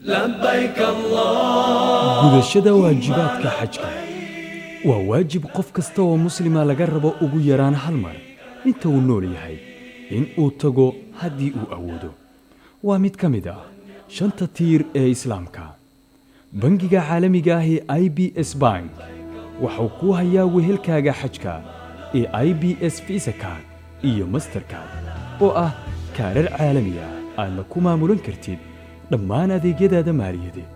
لبيك الله. Gudashada waajibaadka xajka waa waajib qof kasta oo muslima laga rabo ugu yaraan hal mar inta uu nool yahay in uu tago haddii uu awoodo. Waa mid ka mid ah shanta tiir ee Islaamka. Bangiga caalamiga ah ee IBS Bank waxau kuu hayaa wehelkaaga xajka ee IBS Visa Card iyo Mastercard, oo ah kaarar caalami ah aadna ku maamulan kartid dhammaan adeegyadaada maaliyadeed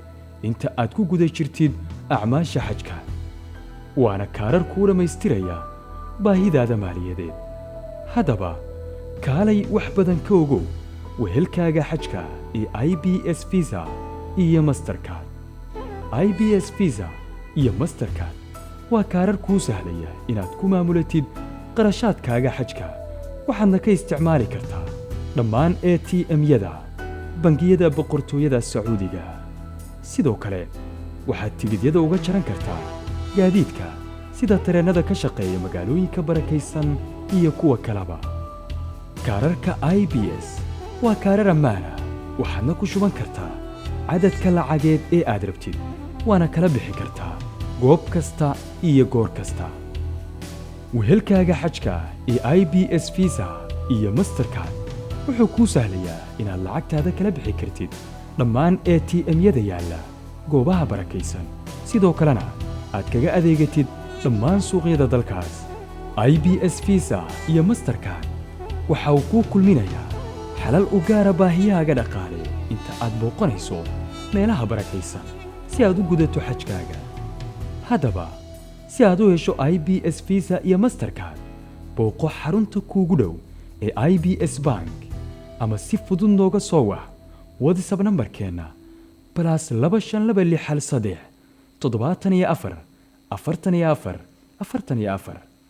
inta aad ku guda jirtid acmaasha xajka. Waana kaarar kuu dhammaystiraya baahidaada maaliyadeed. Haddaba kaalay, wax badan ka ogow wehelkaaga xajka ee IBS Visa iyo Mastercard. IBS Visa iyo Mastercard waa kaarar kuu sahlaya inaad ku maamulatid qarashaadkaaga xajka, waxaadna ka isticmaali kartaa dhammaan ATM-yada bangiyada Boqortooyada Sacuudiga. Sidoo kale waxaad tigidyada uga jaran kartaa gaadiidka, sida tareennada ka shaqeeya magaalooyinka barakaysan iyo kuwa kaleba. Kaararka IBS waa kaarar ammaana, waxaadna ku shuban kartaa cadadka lacageed ee aad rabtid, waana kala bixi kartaa goob kasta iyo goor kasta. Wehelkaaga xajka ee IBS Visa iyo Mastercard wuxuu kuu sahlayaa inaad lacagtaada kala bixi kartid dhammaan ATM-yada yaalla goobaha barakaysan, sidoo kalena aad kaga adeegatid dhammaan suuqyada dalkaas. IBS Visa iyo Mastercard waxa uu kuu kulminayaa xalal u gaara baahiyahaaga dhaqaale inta aad booqanayso meelaha barakaysan si aad u gudato xajkaaga. Haddaba si aad u hesho IBS Visa iyo Mastercard, booqo xarunta kuugu dhow ee IBS Bank ama si fudud nooga soo wac WhatsApp nambarkeenna +252 613 74 44 44.